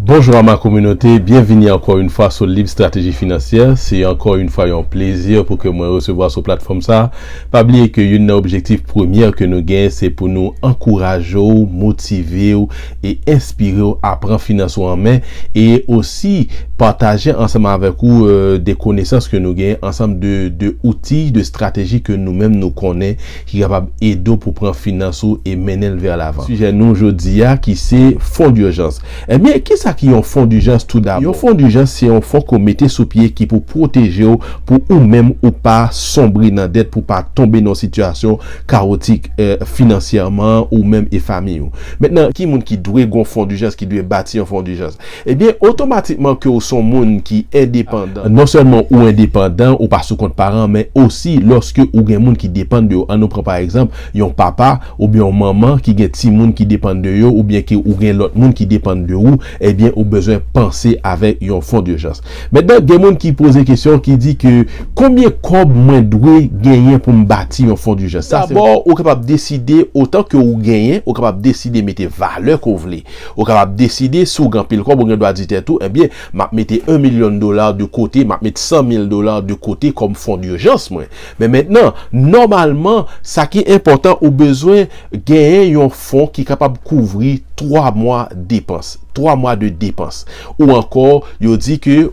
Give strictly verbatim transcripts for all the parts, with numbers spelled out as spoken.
Bonjour à ma communauté, bienvenue encore une fois sur Libre Stratégie Financière. C'est encore une fois un plaisir pour que moi recevoir sur plateforme ça. Pa bliye ke youn nan objektif premye ke nou gen, se pou nou ankouraje w, motive w e enspire w a pran finans ou an men, e osi pataje ansanm avèk ou, euh, de konesans ke nou gen, ansanm de, de outi, de strateji ke nou menm nou konnen ki kapab ede w pou pran finans ou e mennen l vè lavan. Sijè nou jodi a ki se fon dijans. Ebyen, kisa ki yon fon dijans tou dabò? Yon fon dijans se yon fon ke w mete sou pye ki pou pwoteje w, pou ou menm ou pa sonbre nan dèt, pou pa tonbe nan sitiyasyon kawotik, euh, finansyèman ou menm e fanmi w. Mentnan, ki moun ki dwe gon fon dijans, ki dwe bati yon fon dijans? Ebyen, otomatikman ke w se yon moun ki endepandan. Non sèlman ou endepandan, ou pa sou kont paran, men osi lòske ou gen moun ki depann de ou. An nou pran pa egzanp, yon papa oubyen yon manman ki gen timoun ki depann de yo, oubyen ke ou gen lòt moun ki depann de ou, ebyen, ou bezwen panse avèk yon fon dijans. Mentnan, gen moun ki poze kesyon, ki di ke, "Konbyen kòb mwen dwe genyen pou m bati yon fon dijans?" Sa se... Dabò, ou kapab deside otan ke ou genyen, ou kapab deside mete valè ke w vle. Ou kapab deside, si w gen anpil kòb, ou gen dwa di tèt ou, "Ebyen, m ap mete yon milyon dola de kote, m ap mete san mil dola de kote kòm fon dijans mwen." Men mentnan, nòmalman, sa ki enpòtan, ou bezwen genyen yon fon ki kapab kouvri twa mwa depans, twa mwa de depans. Ou ankò, yo di ke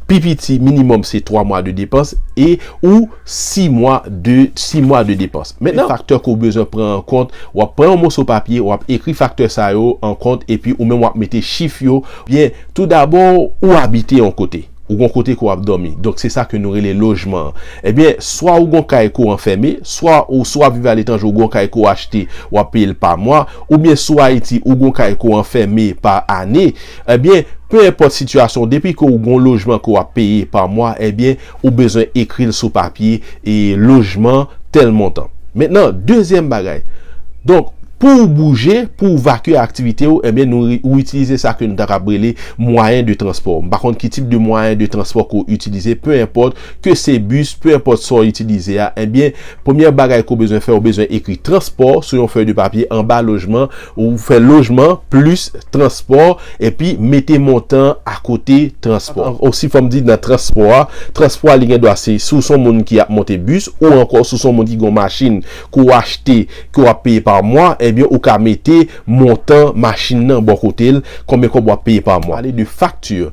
pi piti minimòm se twa mwa de depans e ou sis mwa de, sis mwa de depans. Mentnan, faktè ke w bezwen pran an kont, w ap pran yon moso papye, w ap ekri faktè sa yo an kont, epi ou menm w ap mete chif yo. Byen, tou dabò, ou abite yon kote. Ou gon kote ke w ap dòmi. Donk, se sa ke nou rele lojman an. Ebyen, swa ou gon kay ke w anfème, swa ou, si w ap viv alètranje, ou gon kay ke w achte, w ap peye l pa mwa, oubyen si w Ayiti, ou gon kay ke w anfème pa ane. Ebyen, pe enpòt sitiyasyon, depi ke w gon lojman ke w ap peye pa mwa, ebyen, ou bezwen ekri l sou papye, e lojman, tèl montan. Mentnan, dezyèm bagay. Donk, pou w bouje, pou w vakye aktivite w, ebyen, nou, ou itilize sa ke nou ta kab rele mwayen de transpò. M pa konn ki tip de mwayen de transpò ke w itilize, pe enpòt, ke se bis, pe enpòt sa w itilize a, ebyen, premyè bagay ke w bezwen fè, ou bezwen ekri transpò sou yon fèy de papye anba lojman, ou fè lojman plis transpò, epi mete montan akote transpò. Osi, fò m di nan transpò a, transpò a li gen dwa se, si w se yon moun ki ap monte bis, ou ankò si w se yon moun ki gen yon machin ke w achte, ke w ap peye pa mwa, ebyen, ou ka mete montan machin nan bò kote l, konbyen kòb w ap peye pa mwa. Pale de fakti.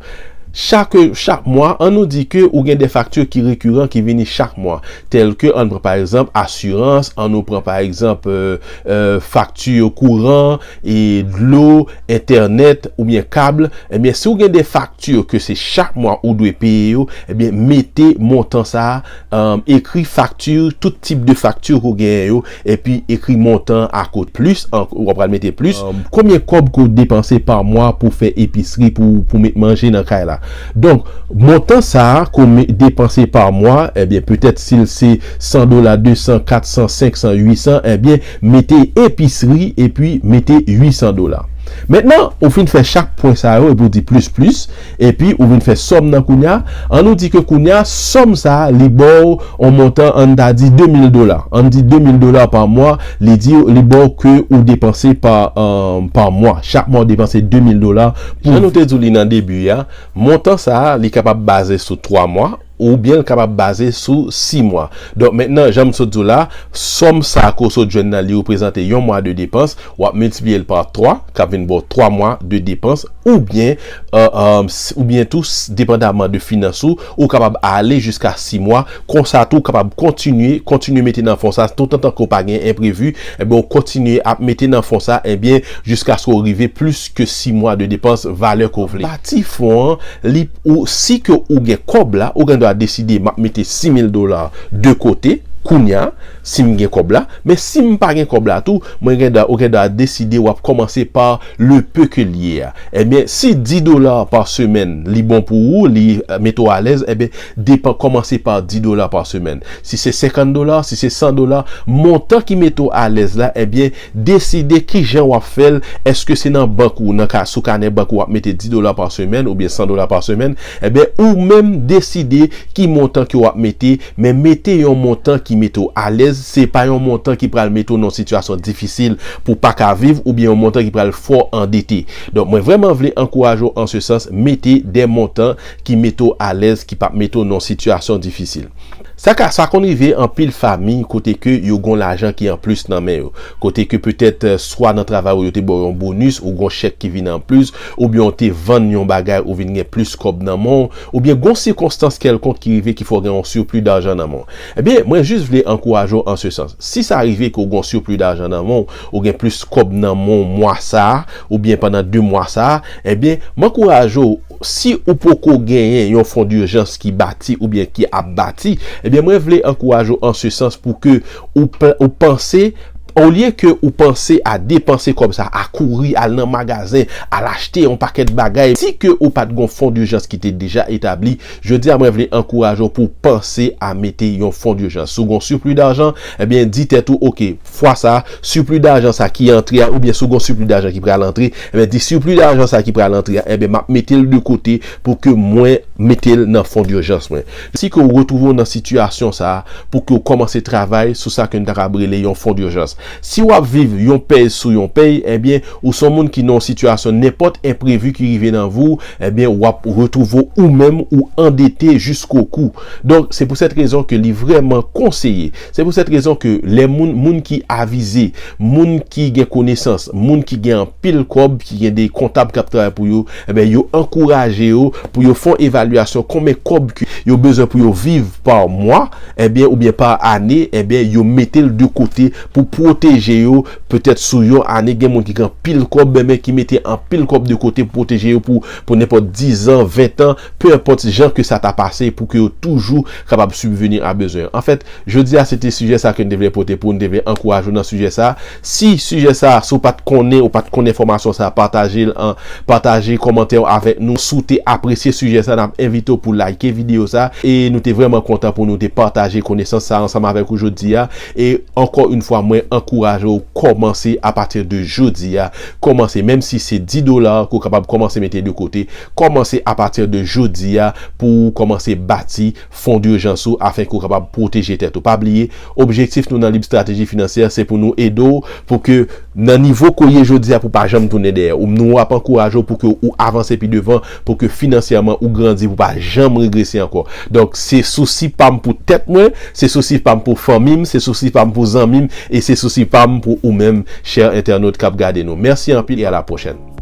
Chak, chak mwa, an nou di ke ou gen de fakti ki rekiran ki vini chak mwa, tèl ke, an pran pa egzanp, asirans, an nou pran pa egzanp, euh, euh, fakti kouran, e dlo, entènèt oubyen kab. Ebyen, si w gen de fakti ke se chak mwa ou dwe peye yo, ebyen, mete montan sa a, um, ekri fakti, tout tip de fakti ke w genyen yo, epi ekri montan akote. Plis, an, w ap pral mete plis. Um, konbyen kòb ke w depanse pa mwa pou fè episri, pou, pou met manje nan kay la? Donk, montan sa a ke w me-, depanse pa mwa, ebyen, petèt si l se san dola, de san, kat san, senk san, uit san, ebyen, mete episri epi mete uit san dola. Mentnan, ou fin fè chak pwen sa yo epi w di plis plis, epi ou vin fè sòm nan kounye a. An nou di ke kounye a, sòm sa a, li ba w yon montan, an ta di de mil dola. An di de mil dola pa mwa, li di, li ba w ke ou depanse pa, euh, pa mwa. Chak mwa, ou depanse de mil dola pou... Jan nou te di w li nan debi a, montan sa a, li kapab baze sou twa mwa, oubyen l kapab baze sou sis mwa. Donk, mentnan, jan m sot di w la, sòm sa ke w sot jwenn nan, li reprezante yon mwa de depans, w ap miltipliye l pa twa, k ap vin ba w twa mwa de depans, oubyen, euh, euh, s-, oubyen tou, s-, depandaman de finans ou, ou kapab ale jiska sis mwa, konsa tou, ou kapab kontinye, kontinye mete nan fon sa, toutotan ke w pa gen enprevi, ebyen, ou kontinye ap mete nan fon sa, ebyen, jiskaske w rive plis ke sis mwa de depans, valè ke w vle. Bati fon an, li, ou, si ke ou gen kòb la, ou gen dwa deside, "M ap mete sis mil dola de kote, kounye a, si m gen kòb la." Men si m pa gen kòb la tou, mwen gen dwa, ou gen dwa deside, w ap kòmanse pa le peu ke l ye a. Ebyen, si dis dola pa semèn, li bon pou ou, li, euh, mete w alèz, ebyen, depan, kòmanse pa dis dola pa semèn. Si se senkant dola, si se san dola, montan ki mete w alèz la, ebyen, deside kijan w ap fè l. Èske se nan bank ou, nan ka, sou kanè bank ou, w ap mete dis dola pa semèn oubyen san dola pa semèn? Ebyen, ou menm deside ki montan ke w ap mete, men mete yon montan ki mete w alèz, se pa yon montan ki pral mete w nan yon sitiyasyon difisil pou w pa ka viv, oubyen yon montan ki pral fè w andete. Donk, mwen vrèman vle ankouraje w an se sans, mete de montan ki mete w alèz, ki p ap mete w nan yon sitiyasyon difisil. Sa ka, sa konn rive anpil fanmi kote ke yo gon lajan ki anplis nan men yo. Kote ke petèt, eh, swa nan travay ou yo te ba w yon bonis, ou gon chèk ki vin anplis, oubyen w te vann yon bagay ou vin gen plis kòb nan men w, oubyen gon sikonstans kèlkonk ki rive ki fè w gen yon sipli dajan nan men w. Ebyen, mwen jis vle ankouraje w an se sans. Si sa rive ke w gon sipli dajan nan men w, ou gen plis kòb nan men w mwa sa a, oubyen pandan de mwa sa a, ebyen, m ankouraje w, si ou poko genyen yon fon dijans ki bati oubyen ki ap bati, ebyen, mwen vle ankouraje w an se sans pou ke ou, pl- ou panse, olye ke ou panse a depanse kòb sa, a kouri al nan magazen, al achte yon pakèt bagay, si ke ou pa t gon fon dijans ki te deja etabli, jodi a mwen vle ankouraje w pou w panse a mete yon fon dijans. Si w gon sipli dajan, ebyen, di tèt ou, oke, fwa sa, sipli dajan sa ki antre a, oubyen si w gon sipli dajan ki pral antre, ebyen, di sipli dajan sa ki pral antre a, ebyen, m ap mete l de kote pou ke mwen mete l nan fon dijans mwen. Si ke w retwouve w nan sitiyasyon sa a, pou ke w kòmanse travay sou sa ke n ta ka rele yon fon dijans. Si w ap viv yon pèy sou yon pèy, ebyen, ou se yon moun ki nan yon sitiyasyon, nenpòt enprevi ki rive nan vi w, ebyen, w ap retwouve w ou menm ou andete jiskokou. Donk, se pou sèt rezon ke li vrèman konseye. Se pou sèt rezon ke lè moun, moun ki avize, moun ki gen konesans, moun ki gen anpil kòb, ki gen de kontab k ap travay pou yo, ebyen, yo ankouraje yo pou yo fè yon evalyasyon konbyen kòb ke yo bezwen pou yo viv pa mwa, ebyen, oubyen pa ane, ebyen, yo mete l de kote pou pwoteje yo. Petèt sou yon ane, gen moun ki gen anpil kòb, men ki mete anpil kòb de kote pou pwoteje yo pou, pou nenpòt diz an, ven an, pe enpòt jan ke sa ta pase, pou ke yo toujou kapab sibveni a bezwen. Anfèt, jodi a, se te sijè sa ke n te vle pote pou n, te vle ankouraje w nan sijè sa. Si sijè sa, si w pa t konnen, ou pa t konnen enfòmasyon sa, pataje l an, pataje kòmantè w avèk nou. Si w te apresye sijè sa, n ap envite w pou like videyo sa. E nou te vrèman kontan pou nou te pataje konesans sa ansanm avèk ou jodi a. E ankò yon fwa, mwen ankouraje w kòmanse apati de jodi a. Kòmanse, menm si se dis dola ke w kapab kòmanse mete de kote, kòmanse apati de jodi a pou w kòmanse bati fon dijans ou afen ke w kapab pwoteje tèt ou. Pa bliye, objektif nou nan Lib Strateji Finansyè, se pou nou ede w pou ke nan nivo ke w ye jodi a pou w pa janm tounen dèyè. Ou, nou ap ankouraje w pou ke ou avanse pi devan, pou ke finansyèman ou grandi, pou w pa janm regrese ankò. Donk, se sousi pa m pou tèt mwen, se sousi pa m pou fanmi m, se sousi pa m pou zanmi m, e se sousi pa m pou ou menm, chè entènot k ap gade nou. Mèsi anpil e a la pwochèn.